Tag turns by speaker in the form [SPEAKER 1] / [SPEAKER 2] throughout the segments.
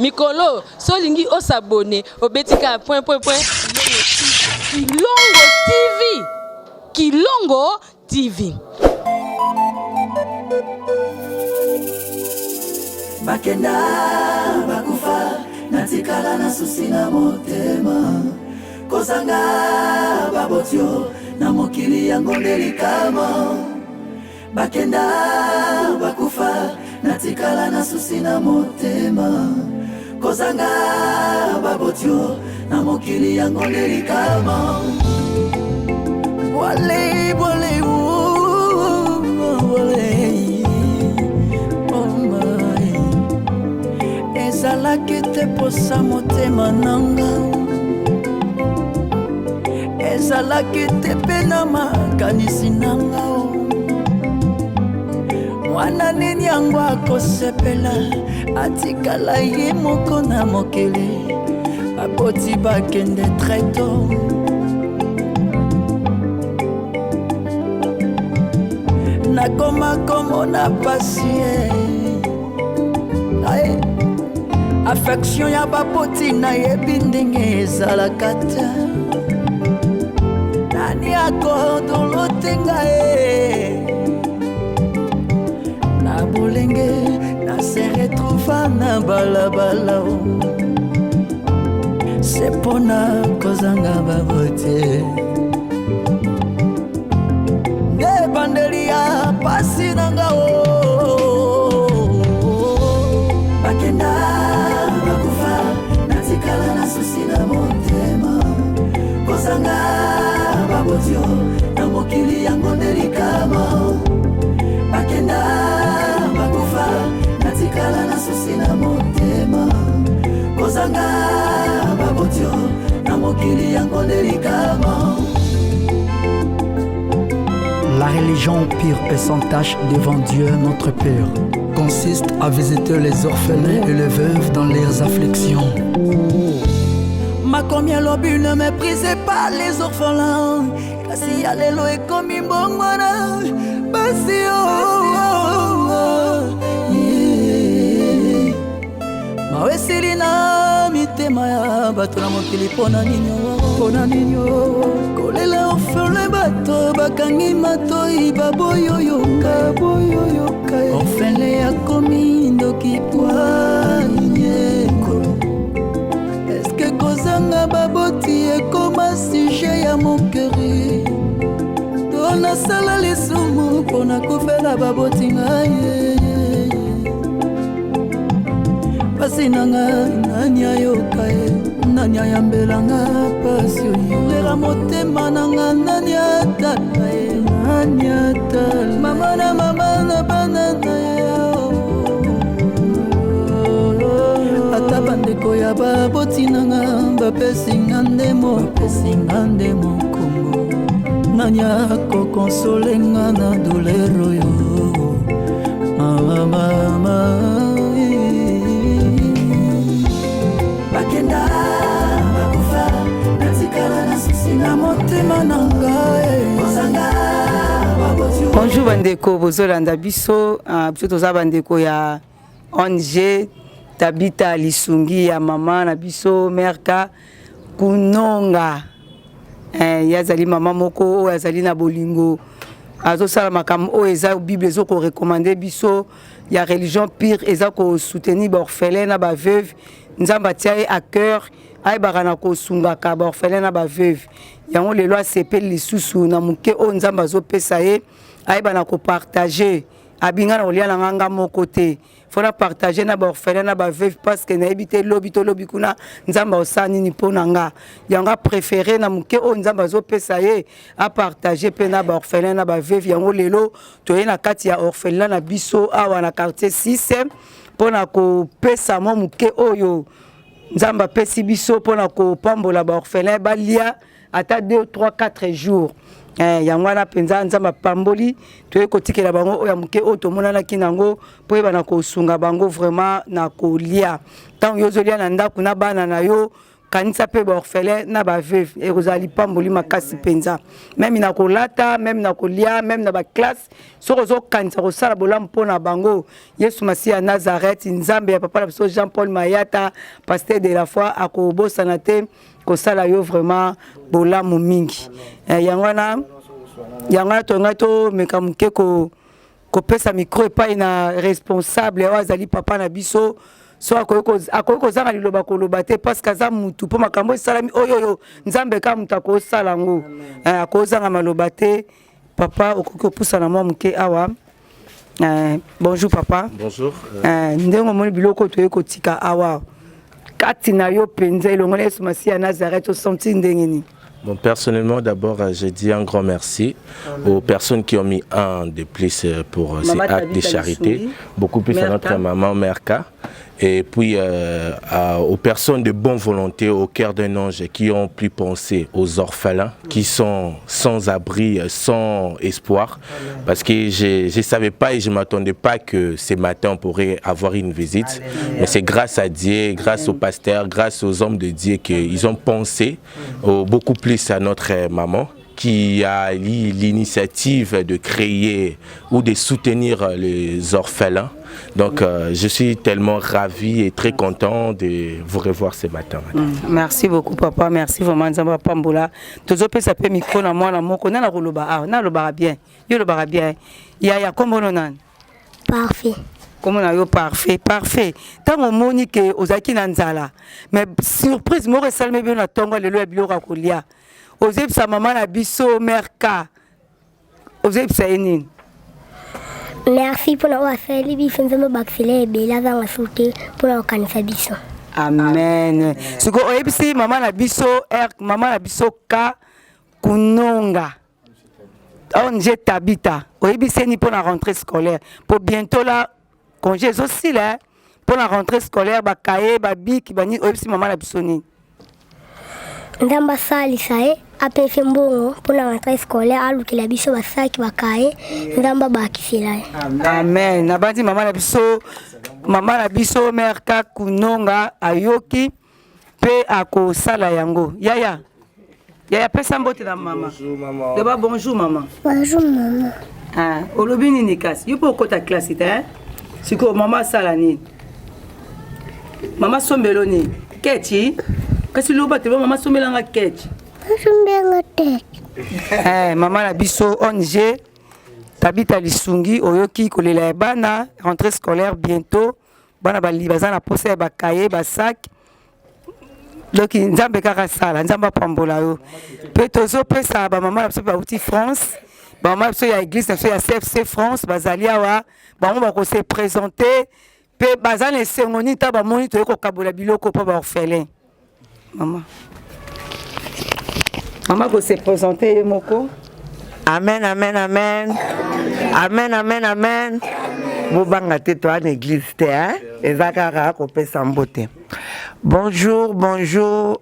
[SPEAKER 1] Mikolo so olingi o s'abonner obeti kaka point point point Kilongo TV Kilongo TV.
[SPEAKER 2] Bakenda bakufa natikala na susi na motema kozanga babotio na mokili yango nde likama Bakenda bakufa natikala na susi na motema kozanga babotio na mokili yango nde likama Bwale, bwale, oh, bwale, oh my. Ezalaki te posa motema nanga ezalaki te mpe na makanisi na nga mwana nini yango akosepela atikala ye moko na mokili baboti bakende très tôt nakoma komona pasi eh. Affection ya baboti nayebi ndenge ezalaka te nani akodolote ngai na bolenge na se retrouva na balabala se mpona kozanga baboti nde ebandeli ya pasi na nga o bakenda bakufa natikala na susi na motema kozanga babotio na mokili yango nde likama bakenda bakufa natikala na susi na motema kozanga babotio na mokili yango nde likama
[SPEAKER 3] La religion pure et sans tache devant Dieu notre Père consiste à visiter les orphelins et les veuves dans leurs afflictions.
[SPEAKER 2] Makomi alobi ne méprisez pas les orphelins kasi ya lelo ekomi mbongwana basi oh, oh, oh, yeah. Mawa esili na mitema ya bato na mokili mpona nini mpona nini kolela orphelin bato bakangi matoi baboyoyoka boyoyoka orphelin akomi ndoki pwaniekolo eske kozanga baboti ekoma sujet ya moquerie to nasala lisumu mpo nakufela baboti ngai pasi na nga nani ayoka ye nani ayambela nga pasi oyo lela motema na nga nani atala ye nani atala mama na mama na bana na ye ata bandeko ya baboti na nga bapesi nga nde mopesi nga nde mokongo nani akokonsole nga na douleur oyo Mama, mama, bakenda bakufa natikala na susi na motema na ngai kozanga
[SPEAKER 4] Bonjour bandeko bozolanda biso ah, biso toza bandeko ya ONG Tabita lisungi ya mama na biso Merka Kunonga eh, ye azali mama moko oyo azali na bolingo azosala makambo oyo eza bible ezo korekomande biso ya religion pire eza kosoutenir baorphelin na baveuve nzambe atia ye à cœur ayebaka na kosungaka baorphelin na baveuve yango lelo asepeli lisusu na moke oyo nzambe azopesa ye ayeba na kopartage abinga na kolia na nga nga moko te faut na partager na ba orphelin na ba veuve parce que nayebi te lobi to lobi kuna nzambe osala nini mpo na nga yango apréféré na moke oyo nzambe azopesa ye apartage mpe na ba orphelin na ba veuve yango lelo toye na kati ya orphelinat na biso awa na quartier 6 mpo na kopesa mwa moke oyo nzambe apesi biso mpo na kopambola ba orphelin balia ata 2 3 4 jours eh, yango wana mpenza nzambe apamboli toye kotikela bango oyo ya moke oyo tomonanaki nango mpo yeba na kosunga bango vraiment na kolia ntango yo ozolia na ndako na bana na yo. Kanisa mpe baorphelin na baveuve, ekozala lipamboli makasi mpenza, meme na kolata, meme na kolia, meme na baklasse. Soki ozokanisa kosala bolamu mpo na bango, Yesu Masiya ya Nazareth, Nzambe ya papa na biso Jean Paul Mayata, pasteur de la foi, akobosana te kosala yo vraiment bolamu mingi. Eh, yango wana yango wana tolingai tomeka moke ko kopesa micro epai na responsable oyo azali papa na biso. So akoki kozanga liloba koloba te, parce que aza mutu mpo makambo esalami oyo oyo Nzambe kaka moto akosala yango. Eh, akozanga maloba te. Papa, okoki kopusana mwa moke awa. Bonjour papa.
[SPEAKER 5] Bonjour.
[SPEAKER 4] Ndenge omoni biloko toyei kotika awa kati na yo mpenza elongo na Yesu Masiya ya Nazareth, osentir ndenge nini?
[SPEAKER 5] Bon, personnellement, d'abord, je dis un grand merci aux personnes qui ont mis un de plus pour ces
[SPEAKER 4] Maman
[SPEAKER 5] actes de
[SPEAKER 4] Tabitha
[SPEAKER 5] charité.
[SPEAKER 4] Lisungi.
[SPEAKER 5] Beaucoup plus à notre
[SPEAKER 4] Merka.
[SPEAKER 5] Maman Merka. Et puis aux personnes de bonne volonté, au cœur d'un ange, qui ont pu penser aux orphelins, qui sont sans abri, sans espoir. Parce que je ne savais pas et je ne m'attendais pas que ce matin on pourrait avoir une visite. Mais c'est grâce à Dieu, grâce au pasteur, grâce aux hommes de Dieu qu'ils ont pensé beaucoup plus à notre maman, qui a eu l'initiative de créer ou de soutenir les orphelins. Donc je suis tellement ravi et très content de vous revoir ce matin, madame.
[SPEAKER 4] Merci beaucoup papa, merci vraiment. Nzambe apambola. Tozopesa pe micro na mwana moko na koloba awa, na lobaka bien. Yo lobaka bien. Ya kombo no nani?
[SPEAKER 6] Parfait.
[SPEAKER 4] Kombo na yo Parfait, Parfait. Tango omoni ke ozalaki na nzala, mais surprise moko esalemi bino na tongo lelo ya biloko ya kolia. Ozebisa mama na biso Merka. Ozebisa ye nini?
[SPEAKER 6] Merci mpona oyo asali biso. Nzambe abakisela ebele, azanga su te mpona kokanisa biso.
[SPEAKER 4] Amen. Siko oyebisi mama na biso R, mama na biso K Kunonga, ONG Tabita, oyebisi ye nini mpona rentrée scolaire? Po bientôt là congé ezosila, mpona rentrée scolaire, bakaye, babiki, banini, oyebisi mama na biso nini?
[SPEAKER 6] Nzambe asalisa ye, apesi mbongo mpona rentrée scolaire, alukela biso basaki, bakaye. Nzambe abakisela ye.
[SPEAKER 4] Amen. Nabandi mama na biso Merka Kunonga ayoki mpe akosala yango. Yaya, yaya, pesa mbote na mama. Loba bonjour mama.
[SPEAKER 6] Bonjour mama.
[SPEAKER 4] Ah, olobi nini kasi? Yo mpe okota classe te, eh? Sikoyo mama asala nini? Mama sombelo nini? Kechi kasi loba te, mama sombelanga kechi.
[SPEAKER 6] Asombenga te.
[SPEAKER 4] Eh, mama na biso ONG Tabita Lisungi, oyoki kolela ya bana. Rentrée scolaire bientôt, bana bali baza na posa ya bakaye, basak. Donc Nzambe kaka sala, Nzambe apambola yo. Mpe tozopesa bamama na biso bauti France, bamama na biso ya église na biso ya CFC France bazali awa. Bango bakose présenter mpe baza na esengo nini ntango bamoni toyei kokabola biloko mpo baorphelin. Mama, mama kose présenter ye moko.
[SPEAKER 7] Amen, amen, amen. Amen, amen, amen. Bobanga te, toa na église te, hein? Eza kaka kopesa mbote. Bonjour, bonjour.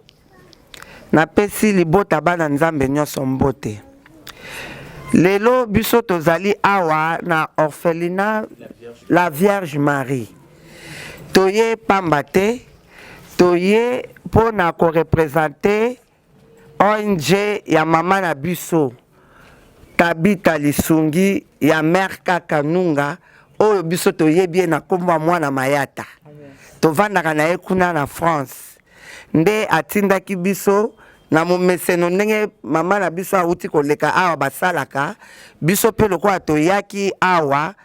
[SPEAKER 7] Napesi libota bana Nzambe nyonso mbote. Lelo biso tozali awa na orphelinat La Vierge Marie. Toye pamba te, toye mpona koreprésenter ONG ya mama na biso Tabita Lisungi ya Mère Kaka Nunga, oyo biso toyebi ye na nkombo ya mwana Mayata. Tovandaka na ye kuna na France. Nde atindaki biso na momeseno ndenge mama na biso awuti koleka awa basalaka. Biso mpe lokola toyaki awa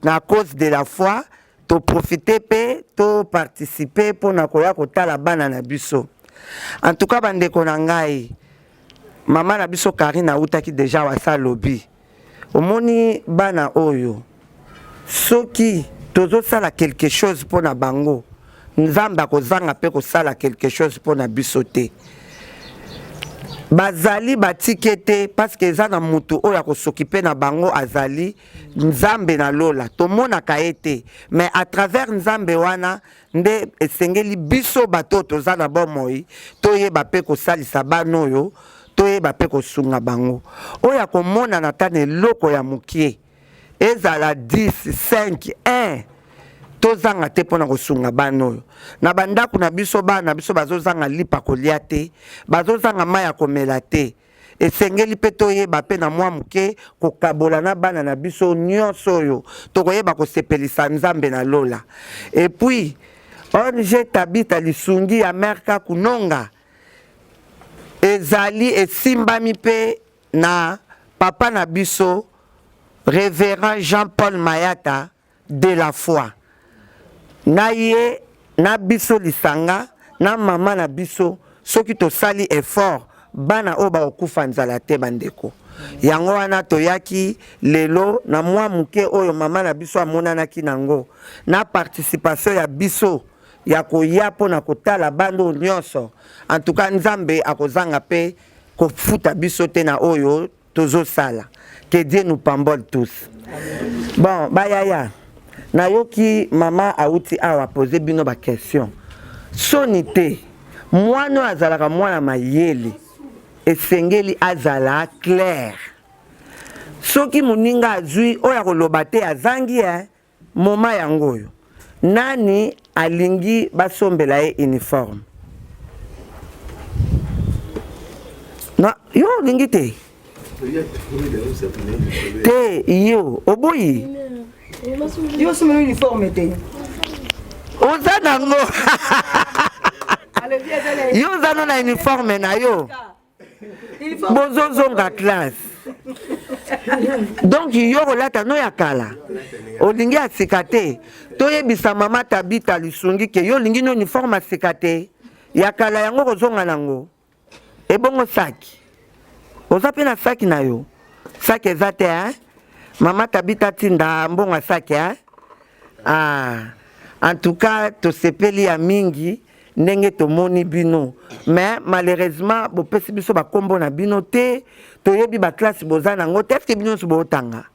[SPEAKER 7] na cause de la foi, toprofite mpe toparticipe mpona koya kotala bana na biso. En tout cas, bandeko na ngai, mama na biso Karine awutaki deja awa, asa alobi, omoni bana oyo, soki tozosala quelque chose mpona bango, Nzambe akozanga mpe kosala quelque chose mpona biso te. Bazali batike te, parce que eza na mutu oyo akosokipe na bango, azali Nzambe na lola. Tomonaka ye te, mais à travers Nzambe wana nde esengeli biso bato oyo toza na bomoi toyeba mpe kosalisa bana oyo, toyeba mpe kosunga bango. Oyo akomonana ata na eloko ya mokie, ezala 10, 5, 1. Tozanga te mpo na kosunga bana oyo. Na bandako na biso, bana na biso bazozanga lipa kolia te, bazozanga mai ya komela te. Esengeli mpe toyeba mpe na mwa moke kokabola na bana na biso nyonso oyo tokoyeba kosepelisa Nzambe na lola. Et puis, ong Tabitha lisungi ya Mère Kakunonga ezali esimbami mpe na papa na biso Reverend Jean-Paul Mayata de la foi na ye na biso lisanga na mama na biso soki tosali effort bana oyo bakokufa nzala te bandeko yango wana toyaki lelo na mwa moke oyo mama na biso amonanaki nango na participation ya biso ya koya mpo na kotala bana oyo nyonso en tout cas Nzambe akozanga mpe kofuta biso te na oyo tozosala. Que Dieu nous pambole tous. Bon, bayaya, nayoki mama auti awa pose bino ba question. Soni te, mwana oyo azalaka mwana mayele, esengeli azala clair. Soki moninga azwi oyo akoloba te azangi eh, Moment yango oyo nani alingi basombela ye uniforme? Na yo olingi te? Te yo oboyi?
[SPEAKER 4] Yo osombela uniforme te?
[SPEAKER 7] Oza nango. Yo oza no na uniforme na yo. Bozozonga classe. Donc yo kolata no ya kala. Olingi ya sika te. Toyebisa mama Tabita lisungi ke yo olingi no uniforme ya sika te. Ya kala yango kozonga nango. Ebongo saki. Oza pe na saki na yo. Saki eza te hein? Mama Tabita tinda mbongo ya saki hein? Ah, en tout cas tosepeli ya mingi ndenge tomoni bino mais malheureusement bopesi biso ba kombo na bino te, toyebi ba classe boza nango te, est-ce que bino nyonso bootanga?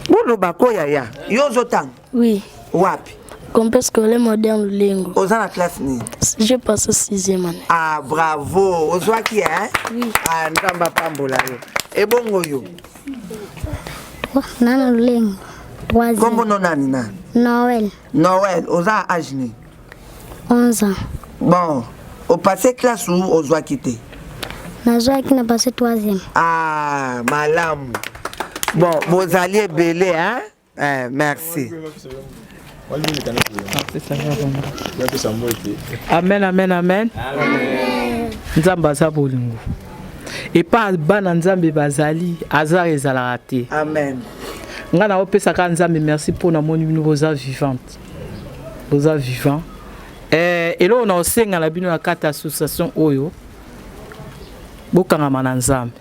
[SPEAKER 7] Boloba ko yaya, yo ozotanga?
[SPEAKER 6] Oui.
[SPEAKER 7] Wapi?
[SPEAKER 6] Complexe scolaire moderne Lulengo.
[SPEAKER 7] Oza na classe nini?
[SPEAKER 6] J'ai passé 6e année.
[SPEAKER 7] Ah bravo, ozwaki hein?
[SPEAKER 6] Oui.
[SPEAKER 7] Ah Nzambe apambola yo. Ebongo yo?
[SPEAKER 6] Nana Lulengo. Troisième.
[SPEAKER 7] Kombo no nani nani?
[SPEAKER 6] Noël.
[SPEAKER 7] Noël, oza âge nini?
[SPEAKER 6] 11 ans.
[SPEAKER 7] Bon, o passer classe ou ozwaki te?
[SPEAKER 6] Nazwaki na passer 3e.
[SPEAKER 7] Ah, malamu. Bon, bozali ebele hein? Eh, merci.
[SPEAKER 8] Amen, amen, amen. Nzambe aza bolingo. Epa bana Nzambe bazali, hasard ezalaka te.
[SPEAKER 7] Amen.
[SPEAKER 8] Nga na opesa ka Nzambe merci mpo namoni bino boza vivante. Boza vivant. Eh, eloko na osenga na bino na kati association oyo bokangama na Nzambe.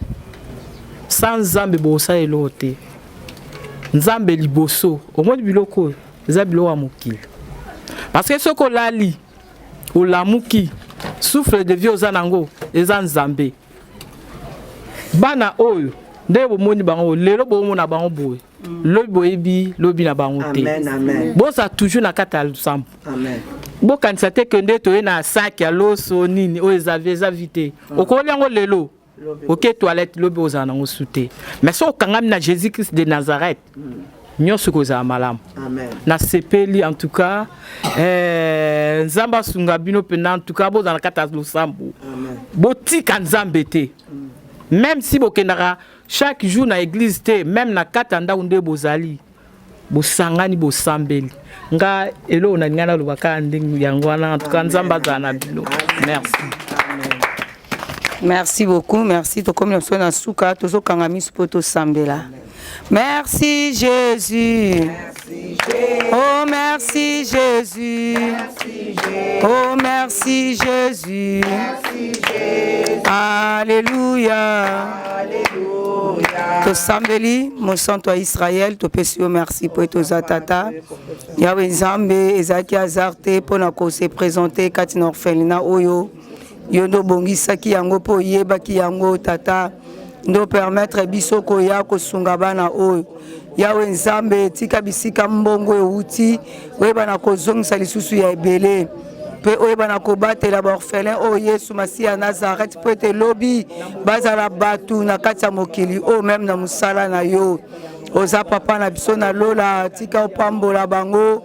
[SPEAKER 8] Sans Nzambe bosala eloko te. Nzambe liboso. Omoni biloko oyo eza biloko ya mokili. Parce que soki olali olamuki souffle de vie oza nango eza Nzambe. Bana oyo nde bomoni bango lelo bomona bango boye lobi boyebi lobi na bango te. Boza toujours na kati ya losambo. Bokanisa te ke nde toye na sac ya loso nini oyo eza vie eza vie te. Okolia yango lelo oke toilette lobi ozala nango su te. Mais soki okangami na Jésus Christ de Nazareth nyonso ekozala malamu. Nasepeli en tout cas eh, Nzambe asunga bino mpenza en tout cas bozala na kati ya losambo. Botika Nzambe te. Même si bokendaka chaque jour na église te, même na kati ya ndako nde bozali bosangani bosambeli. Nga eloko na ngai naloba kaka ndenge yango wana en tout cas Nzambe azala na bino. Merci.
[SPEAKER 4] Merci beaucoup, merci. Tokomi na biso na suka, tozokanga miso mpo tosambela. Merci Jésus. Merci Jésus. Oh merci Jésus. Merci Jésus. Oh merci Jésus. Merci Jésus. Alléluia. Alléluia. Tosambeli mosantu ya Israël, topesi yo merci mpo ete oza tata. Yawe Nzambe ezalaki hasard te mpo na ko se présenter kati na orphelinat oyo. Yo nde obongisaki yango mpo oyebaki yango tata, nde opermettre biso koya kosunga bana oyo. Yawe Nzambe, tika bisika mbongo ewuti, oyeba na kozongisa lisusu ya ebele mpe oyeba na kobatela baorphelin oyo Yesu Masiya ya Nazareth, mpo ete lobi bazala bato na kati ya mokili oyo, meme na mosala na yo. Oza papa na biso na lola, tika opambola bango.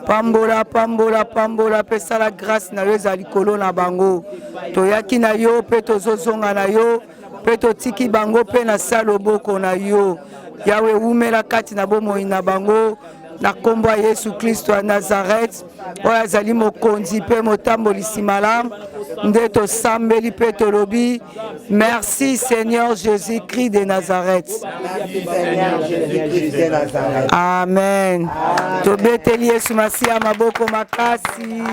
[SPEAKER 4] Pambola, pambola, pambola, mpe sala grâce na yo ezala likolo na bango. Toyaki na yo mpe tozozonga na yo mpe totiki bango mpe na sa loboko na yo. Yawe, wumela kati na bomoi na bango na nkombo ya Yesu Klisto ya Nazareth, oyo azali mokonzi mpe motambolisi malamu, nde tosambeli mpe tolobi merci Seigneur Jésus-Christ de Nazareth. Amen. Tobeteli Yesu Masiya maboko makasi.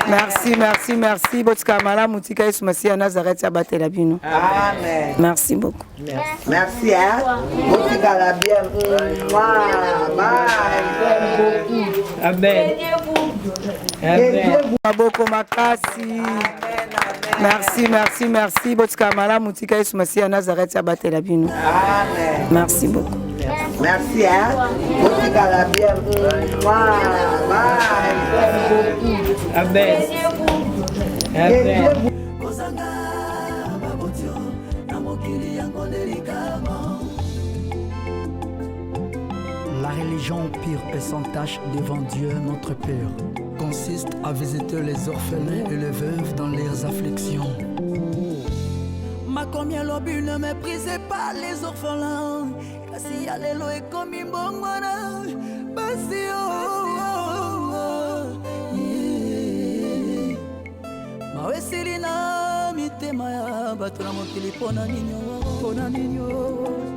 [SPEAKER 4] Merci, merci, merci. Botika malamu, tika Yesu Masiya Nazareth abatela bino.
[SPEAKER 7] Amen.
[SPEAKER 4] Merci beaucoup.
[SPEAKER 7] Merci, hein. Botikala bien. Bye.
[SPEAKER 4] Amen. Amen. Maboko makasi. Merci, merci, merci. Botika malamu, tika Yesu Masiya Nazareth abatela bino.
[SPEAKER 7] Amen.
[SPEAKER 4] Merci beaucoup.
[SPEAKER 7] Merci, hein. Botikala bien. Bye.
[SPEAKER 8] Amen. Amen.
[SPEAKER 3] La religion pure et sans tache devant Dieu notre Père consiste à visiter les orphelins et les veuves dans leurs afflictions.
[SPEAKER 2] Makomi alobi ne méprisez pas les orphelins kasi ya lelo ekomi mbongwana basi oh, oh, oh, yeah. Mawa esili na mitema ya bato na mokili mpo na nini mpo na nini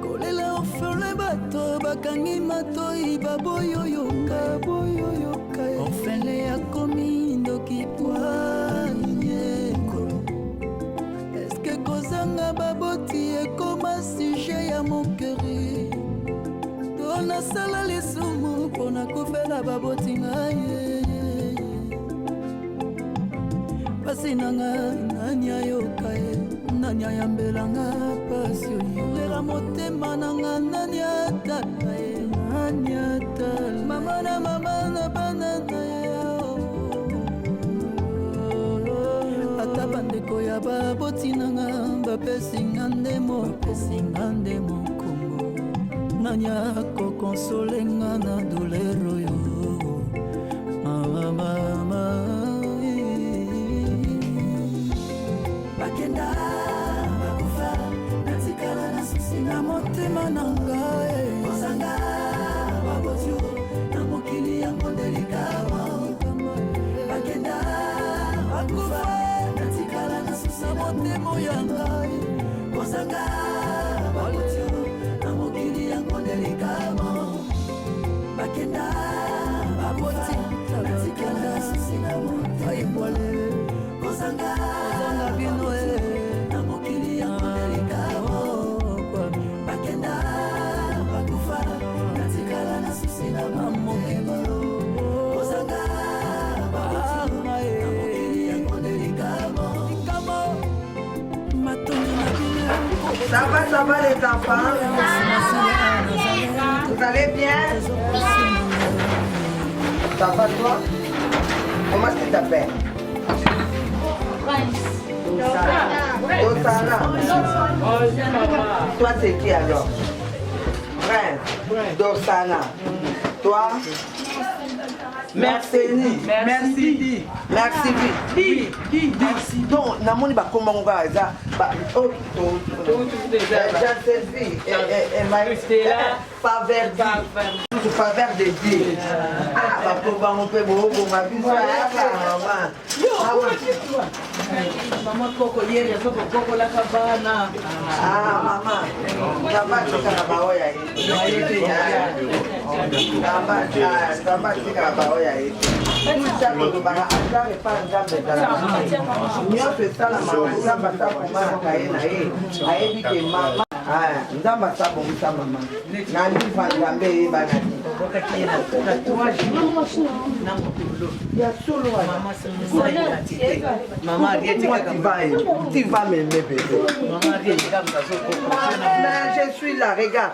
[SPEAKER 2] kolela orphelin bato bakangi matoi baboyi oyoka boyi oyoka orphelin akomi ndoki poigne kolo eske kozanga baboti ekoma sujet ya moquerie to nasala lisumu mpo nakufela baboti ngai pasi na nga nani ayoka ye nani ayambela nga pasi oyo lela motema na nga nani atala ye nani atala mama na mama na bana na ye ata bandeko ya baboti na nga bapesi nga nde mopesi nga nde mokongo nani akokonsole nga na douleur oyo mama mama bakenda bakufa natikala na susi na motema na ngai kozanga babotio na mokili yango nde likama bakenda bakufa natikala na susi na motema ya ngai kozanga babotio na mokili yango nde likama bakenda baboti natikala susi na motema kozanga bino na mokili ya likamo bakenda bakufa natikala na susi na motema kozanga baboti na mokili ya likamo
[SPEAKER 7] Ça va, ça va les enfants? Vous allez bien? Ça va toi? Comment est-ce que tu t'appelles?
[SPEAKER 1] Prince.
[SPEAKER 7] Osana. Toi c'est qui alors? Prince. Dosana. Toi? Merci.
[SPEAKER 8] Merci.
[SPEAKER 7] Merci.
[SPEAKER 8] Di.
[SPEAKER 7] Di. Donc, namoni bakomba ngo kaka eza Jean-Sylvie faveur faveur de Dieu. Ah, bakomba ngo mpe bobonga biso mama.
[SPEAKER 8] Mama koko yeri azokokokolaka bana.
[SPEAKER 7] Ah, mama. Nzambe atikaka baoyo ya ye. Nzambe atikaka baoyo ya ye. Ntango olobaka aza epa Nzambe ezalaka nyonso esalamaka Nzambe ata komanaka ye na ye ayebi ke mama Nzambe asa bongisa mama na liva Nzambe eyebana te ya solo tu vas m'aimer bébé. Mais je suis là, regarde.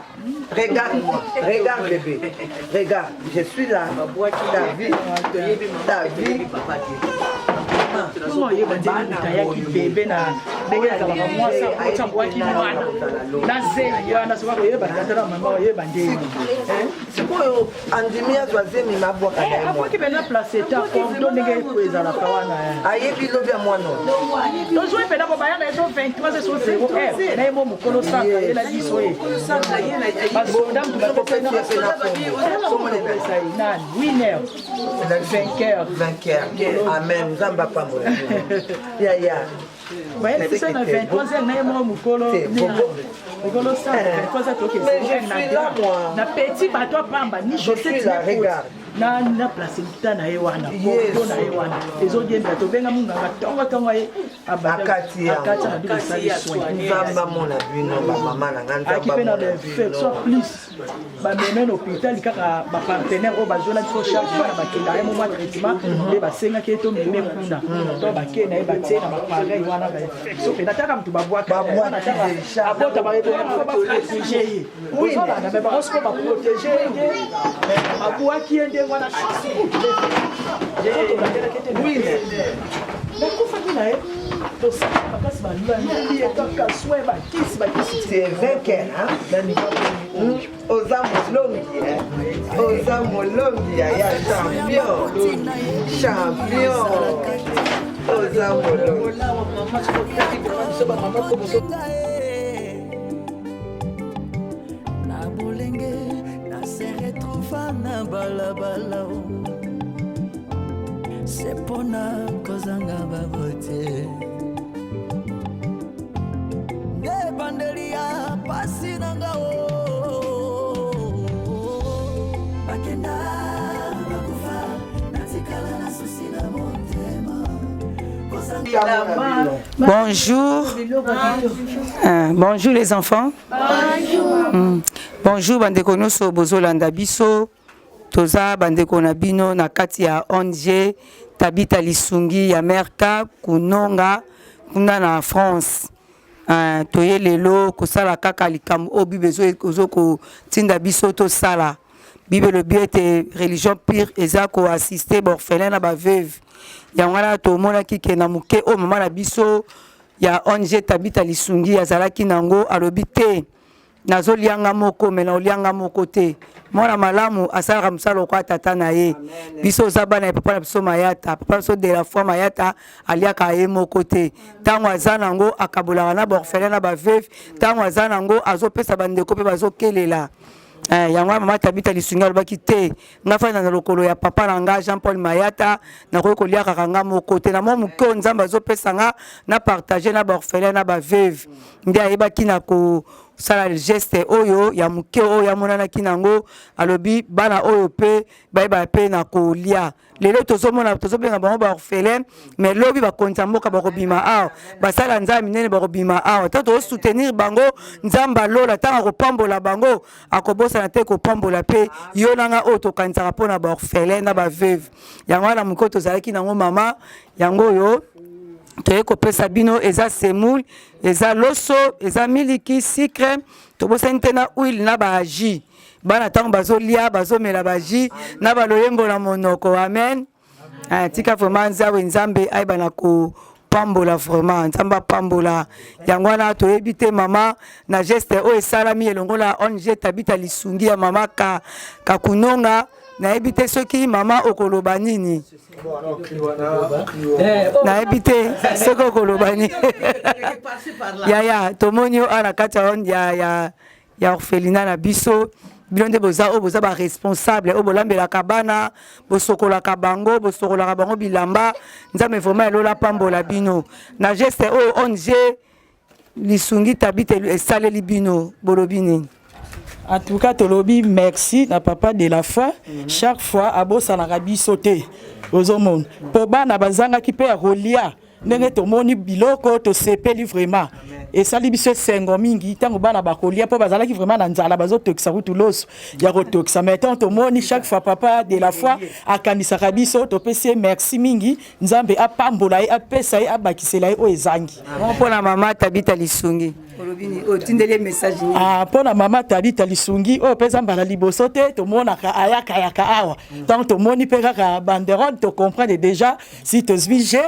[SPEAKER 7] Regarde-moi, regarde bébé. Regarde, je suis là. Ta vie, ta vie.
[SPEAKER 9] Bongo oyeba ndenge moto ayaki bebe na ndenge azalaka mwasi akoti abwaki mwana na zemi wana soki akoyeba tata na mama oyeba ndenge
[SPEAKER 7] sikoyo andimi azwa zemi mabwaka na ye
[SPEAKER 9] abwaki mpena placeta cordo ndenge ezalaka wana
[SPEAKER 7] ayebi lobi ya mwana
[SPEAKER 9] tozwi mpena po baya na ye so 23 so 0 heure na ye mo mokolo saka ye na biso ye basoda moto bapesa ye nani winner Vainqueur.
[SPEAKER 7] Vainqueur. Amen. Nzambe apambola. Ya ya.
[SPEAKER 9] Bayeli biso na 23 na ye moko mokolo. Mokolo sa 23 toke.
[SPEAKER 7] Mais je suis là moi.
[SPEAKER 9] Na petit bato apamba ni
[SPEAKER 7] chaussette ni regarde.
[SPEAKER 9] Na na placenta na ye wana. Porto na ye wana. Ezodiembela tobenga munganga tongo tongo ye
[SPEAKER 7] akati
[SPEAKER 9] yango.
[SPEAKER 7] Nzambe amona bino ba mama na nga nzambe amona bino.
[SPEAKER 9] Plus bameme na hôpital kaka bapartenaire oyo bazwela biso charge bana bakenda ye mwa traitement nde basengaki ye tomeme kuna to bakei na ye batie na bapareil wana so mpenza taka moto babwaka abota baebongo baprotege ye ozolanda me bango siko baprotege ye nde babwaki ye ndenge wana chance tolandelaki ete nakufaki na ye tosala makasi balandi ye kaka soin bakisi bakisi
[SPEAKER 7] c'est vainqueur hein? Oza molongi eh? Oza molongi yaya champion champion oza molongi
[SPEAKER 2] na bolenge na se retrouva na balabala se mpona kozanga babote nde ebandeli ya pasi na nga o bakenda bakufa natikala na susi na motema
[SPEAKER 4] Bonjour. Euh, bonjour les enfants.
[SPEAKER 6] Bonjour.
[SPEAKER 4] Bonjour bandeko nyonso bozolanda biso. Toza bandeko na bino na kati ya ONG Tabita Lisungi ya Merka Kunonga kuna na France. Uh, toye lelo kosala kaka likambo oyo Bible ezo kotinda biso tosala. Bible elobi ete religion pure eza koassiste baorphelin na baveuve. Yango wana tomonaki ke na moke oyo mama na biso ya ONG Tabita Lisungi azalaki nango, alobi te Nazolia nga moko mais nakolia nga moko te. Mwana malamu asalaka mosala lokola tata na ye. Biso oza bana ya papa na biso Mayata. Papa na biso de la foi Mayata aliaka ye moko te. Ntango aza nango akabolaka na baorphelin na baveuve. Ntango aza nango azopesa bandeko mpe bazokelela. Eh, yango wana mama Tabita Lisungi alobaki te nga fanda na lokolo ya papa na nga Jean Paul Mayata nakoki kolia kaka nga moko te na mwa moke oyo Nzambe azopesa nga na partage na baorphelin na baveuve nde ayebaki na kosala geste oyo ya moke oyo amonanaki nango alobi bana oyo mpe bayeba mpe na kolia lelo tozomona tozobenga bango baorphelin mais lobi bakonzi ya mboka bakobima awa basala nzambe minene bakobima awa ntango tozosoutenir bango nzambe alola ntango akopambola bango akobosana te kopambola mpe yo na nga oyo tokanisaka mpo na baorphelin na baveuve yango wana moke tozalaki nango mama yango oyo toye kopesa bino eza semoule eza loso eza miliki sucre tobosani te na huile na ba jus bana ntango bazolia bazomela ba jus na baloyembo na monoko amen ah, tika vraiment nzawe nzambe ayeba na kopambola vraiment nzambe apambola yango wana toyebi te mama na geste oyo esalami elongo na ong tabita lisungi ya mama ka, kakunonga nayebi te soki mama okoloba nini nayebi te soki okoloba nini yaya tomoni yo awa na kati ya, ya, ya orphelinat na biso bino nde boza oyo boza baresponsable oyo bolambelaka bana bosokolaka bango bosokolaka bango bilamba nzambe vraiment elola pambola bino na geste oyo ong lisungi tabita esaleli bino bolobi nini
[SPEAKER 9] En tout cas, tolobi merci na papa de la foi. Mm -hmm. Chaque fois abosanaka biso te. Ozomona. Po bana bazangaki pe ya kolia. Ndenge tomoni biloko tosepeli vraiment. Esali biso esengo mingi ntango bana bakolia mpo bazalaki vraiment na nzala bazotokisa kutu loso ya kotokisa mais ntango tomoni chaque fois papa de la foi akanisaka biso topesi ye merci mingi Nzambe apambola ye apesa ye abakisela ye oyo ezangi.
[SPEAKER 4] Mpo na mama Tabita Lisungi. Otindeli ye message nini?
[SPEAKER 9] Ah, mpo na mama Tabita Lisungi oyo mpe eza mbala liboso te tomonaka ayakayaka awa. Donc tomoni mpe kaka banderole, tocomprendre déjà si tozwi je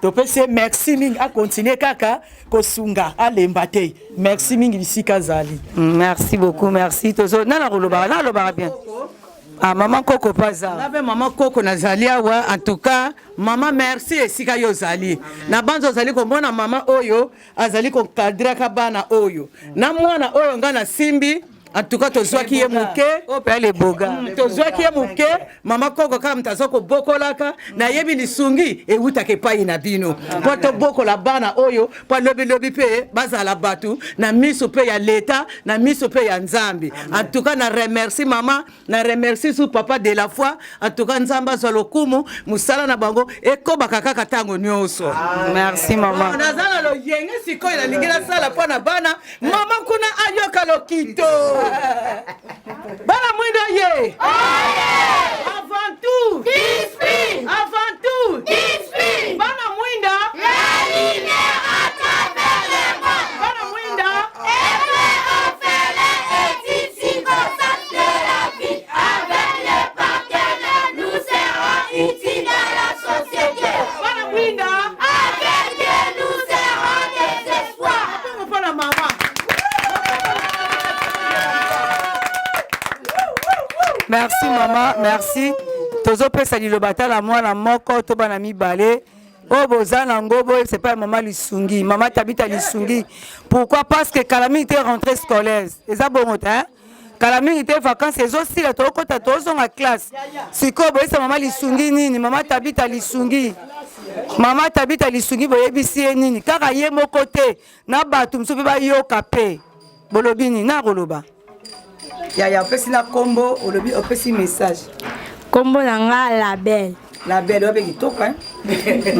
[SPEAKER 9] topesi ye merci mingi, akontinue kaka kosunga, alemba te. Merci mingi bisika azali.
[SPEAKER 4] Merci beaucoup, merci. Tozo nana kolobaka, nana alobaka bien. Ah, maman Koko paza.
[SPEAKER 10] Nga pe maman Koko nazali awa. En tout cas, maman merci esika yo ozali. Na banza ozali komona maman oyo azali kokadraka bana oyo. Na mwana oyo nga nasimbi, en tout cas tozwaki ye moke.
[SPEAKER 4] Oyo pe aleboga.
[SPEAKER 10] Tozwaki ye moke, mama Koko kaka moto aza kobokolaka, nayebi lisungi ewutaka epai na bino. Po tobokola bana oyo, po lobi lobi pe bazala bato na miso pe ya leta, na miso pe ya Nzambe. En tout cas na remercie mama, na remercie su papa de la foi. En tout cas Nzambe azwa lokumu, mosala na bango ekobaka kaka tango nyonso.
[SPEAKER 4] Merci mama.
[SPEAKER 10] Bon, naza na loyenge sikoyo nalingi nasala mpo na bana. Mama kuna ayoka lokito. Bana mwindo ye. Avant tout.
[SPEAKER 11] Esprit.
[SPEAKER 10] Avant tout.
[SPEAKER 11] Esprit.
[SPEAKER 10] Bana mwinda.
[SPEAKER 11] La lumière à travers le monde.
[SPEAKER 10] Bana mwinda.
[SPEAKER 11] Effet orphelin est une circonstance de la vie. Avec les partenaires, nous serons utiles à la société.
[SPEAKER 10] Bana mwinda.
[SPEAKER 11] Avec Dieu, nous serons des espoirs.
[SPEAKER 10] Mpona mama.
[SPEAKER 4] Merci mama, merci. Tozopesa liloba tala mwana moko to bana mibale oyo boza nango boyebisa epai ya mama Lisungi, mama Tabita Lisungi. Pourquoi? Parce que kala mingi te rentrée scolaire eza bongo te, hein? Kala mingi te vacances ezosila, tokota tozonga classe. Sikoyo boyebisa mama Lisungi nini? Mama Tabita Lisungi, mama Tabita Lisungi, boyebisi ye nini? Kaka ye moko te, na bato mosusu mpe bayoka mpe. Bolobi nini? Na koloba yaya, opesi na kombo, olobi opesi message.
[SPEAKER 12] Kombo na nga Label.
[SPEAKER 4] Label oyo mpe kitoko, hein?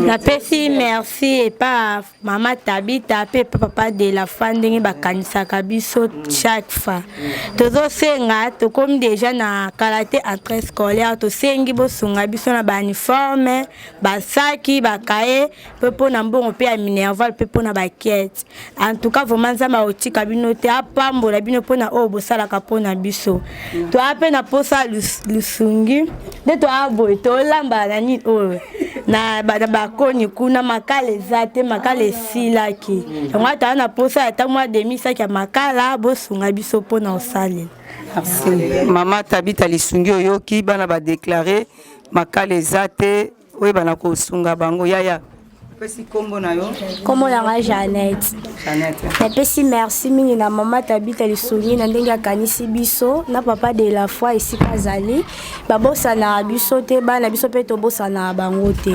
[SPEAKER 12] Napesi merci epa mama Tabita mpe epa papa de la foi ndenge bakanisaka biso chaque fois. Tozosenga, tokomi deja na kala te entrée scolaire, tosengi bosunga biso na bauniforme, basaki, bakaye, mpe mpona mbongo mpe ya minerval mpe mpona bakete. En tout cas vraiment Nzambe akotika bino te, apambola bino mpona oyo bosalaka mpona biso. Toya mpe na posa lisungi nde toya boye, tolamba na nini oyo na bakoni kuna, makala eza te, makala esilaki. Yango toya na posa ata mwa demi saki ya makala, bosunga biso mpona kosalela.
[SPEAKER 4] Merci mama Tabita Lisungi. Oyoki bana badeklare makala eza te, oyebana kosunga bango. Yaya, opesi kombo na yo?
[SPEAKER 12] Kombo na nga Jeannette.
[SPEAKER 4] Jeannette.
[SPEAKER 12] Napesi merci mingi na mama Tabita Lisungi na ndenge akanisi biso, na papa de la foi esika azali. Babosanaka biso te, bana biso mpe tobosanaka bango te.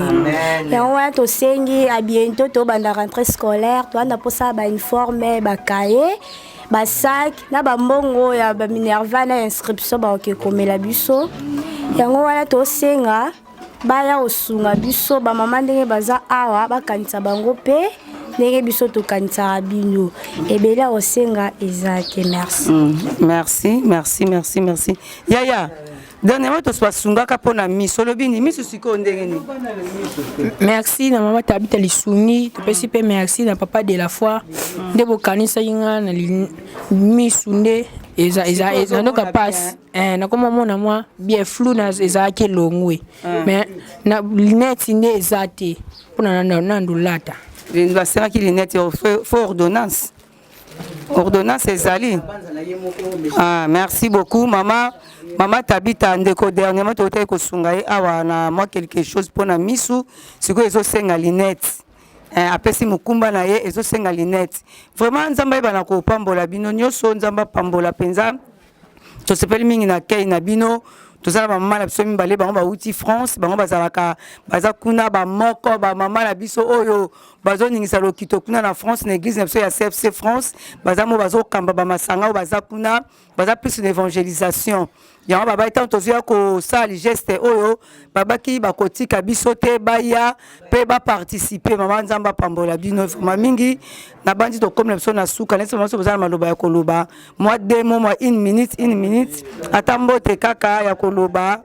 [SPEAKER 12] Yango wana tosengi a bientôt tobanda rentrée scolaire, toanda mposa bauniforme, bakaye, basac na bambongo ya baminerva na inscription bakoki komela biso. Yango wana tosenga baya kosunga biso bamama ndenge baza awa, bakanisa bango mpe ndenge biso tokanisaka bino. Ebele ya kosenga eza te. Merci.
[SPEAKER 4] Merci, merci, merci, merci. Yaya, dernièrement toso basungaka mpona miso, olobi nini? Miso sikoyo ndenge nini?
[SPEAKER 13] Merci na mama Tabita Lisungi, topesi mpe merci na papa de la foi nde bokanisaki nga na misu nde eza eza eza ndoka pasi. Nakoma mona mwa bien flou na ezalaki elongwe, mais na lunette nde eza te mpona nandolata.
[SPEAKER 4] Basengaki lunette, faut ordonnance. Ordonnance ezali. Ah, merci beaucoup mama, mama Tabita. Ndeko, dernièrement tokotaki kosunga ye awa na mwa quelque chose mpona misu, sikoyo ezosenga lunette. Apesi mokumba na ye, ezosenga lunette. Vraiment Nzambe ayeba na kopambola bino nyonso, Nzambe apambola mpenza. Tosepeli mingi na kei na bino. Toza na bamama na biso mibale, bango bauti France, bango bazalaka baza kuna, bamoko bamama na biso oyo bazoningisa lokito kuna na France, na église na biso ya CFC France. Baza mo bazokamba bamasanga oyo baza kuna, baza plus na évangélisation. Yango babai ntango tozoya kosala geste oyo, babaki bakotika biso te, baya mpe baparticipe. Mama, Nzambe apambola bino vraiment mingi. Nabandi tokomi na biso na suka. Neti mama, so boza na maloba ya koloba, mwa deux mots, mwa une minute, une minute, ata mbote kaka ya koloba.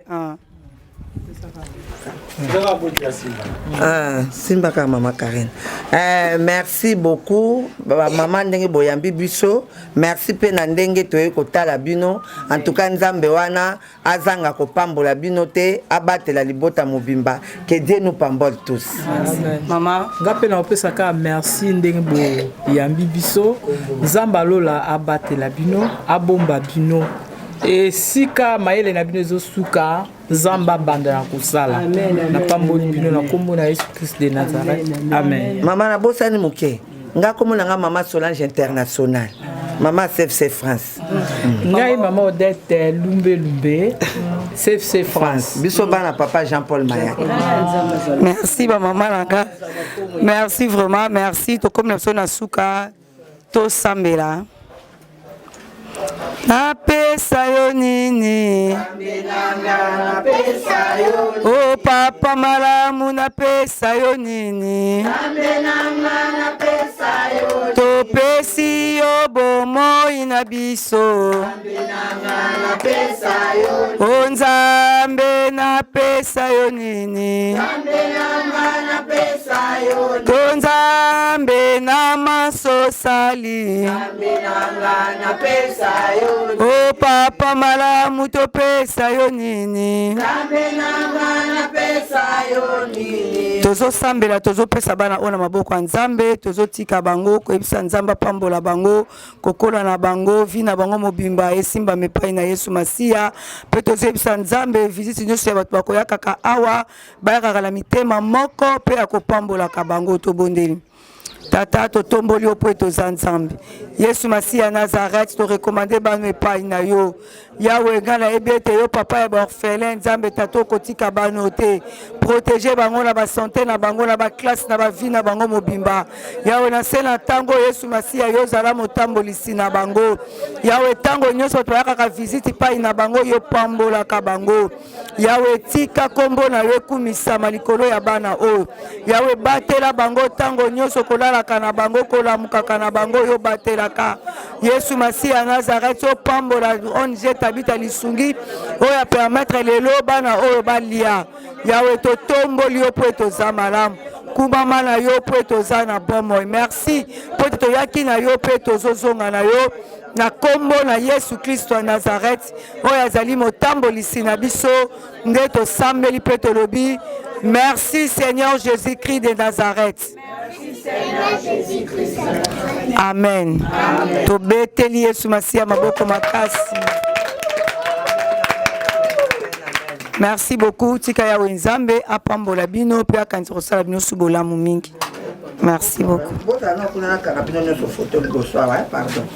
[SPEAKER 7] Ah, simba kaka mama Karine. Eh, merci beaucoup ba mama ndenge boyambi biso. Merci pe na ndenge toye kotala bino. En tout cas Nzambe wana azanga kopambola bino te, abatela libota mobimba. Que Dieu nous pambole tous.
[SPEAKER 8] Amen. Mama, nga pe na opesa kaka merci ndenge boyambi biso. Nzambe alola abatela bino, abomba bino. Esika mayele na bino ezosuka Nzambe abanda na kosala. Napamboli bino na nkombo na Yesu Christ de Nazareth. Amen.
[SPEAKER 7] Mama nabosani moke. Nga kombo na nga mama Solange International. Mama CFC France.
[SPEAKER 8] Ngai mama Odette Lumbe Lumbe CFC France.
[SPEAKER 7] Biso bana papa Jean-Paul Mayaki.
[SPEAKER 4] Merci ba mama na nga. Merci vraiment, merci. Tokomi na biso na suka tosambela. Napesa yo nini? O oh, papa malamu napesa yo nini? Topesi yo bomoi na biso. O Nzambe napesa yo nini? To Nzambe na masosali. O papa malamu topesa yo nini? Tozosambela, tozopesa bana oyo na maboko ya Nzambe, tozotika bango koyebisa Nzambe apambola bango, kokola na bango, vie na bango mobimba esimbama epai na Yesu Masiya. Mpe tozoyebisa Nzambe visite nyonso ya bato bakoyakaka awa bayakaka na mitema moko mpe akopambolaka bango. Tobondeli. Tata, totomboli yo mpo ete oza Nzambe. Yesu Masiya Nazareth, torekomande bano epai na yo. Yawe, ngai nayebi ete yo papa ya baorphelin, Nzambe tata, okotika bano te. Protege bango na basante na bango, na baklasse, na bavi na bango mobimba. Yawe, na se na ntango Yesu Masiya, yo ozala motambolisi na bango. Yawe, ntango nyonso bato bayakaka visite epai na bango, yo pambolaka bango. Yawe, tika kombo na yo ekumisama likolo ya bana oyo. Yawe, batela bango ntango nyonso, kolalaka na bango, kolamukaka na bango, yo batelaka. Yesu Masiya Nazareth, opambola ONG Tabita Lisungi oyo apermettre lelo bana oyo balia. Yawe, totomboli yo mpo ete oza malamu. Kumama na yo mpo ete oza na bomoi. Merci mpo ete toyaki na yo mpe tozozonga na yo na kombo na Yesu Kristo ya Nazareth oyo azali motambolisi na biso, nde tosambeli mpe tolobi merci Seigneur Jésus-Christ de Nazareth. Amen. Amen. Tobeteli Yesu Masiya maboko makasi. Merci beaucoup. Tika Yawe Nzambe apambola bino mpe akanisa kosala bino su bolamu mingi. Merci beaucoup.
[SPEAKER 7] Bozala na kuna nakanga bino nyonso foto liboso awa, pardon.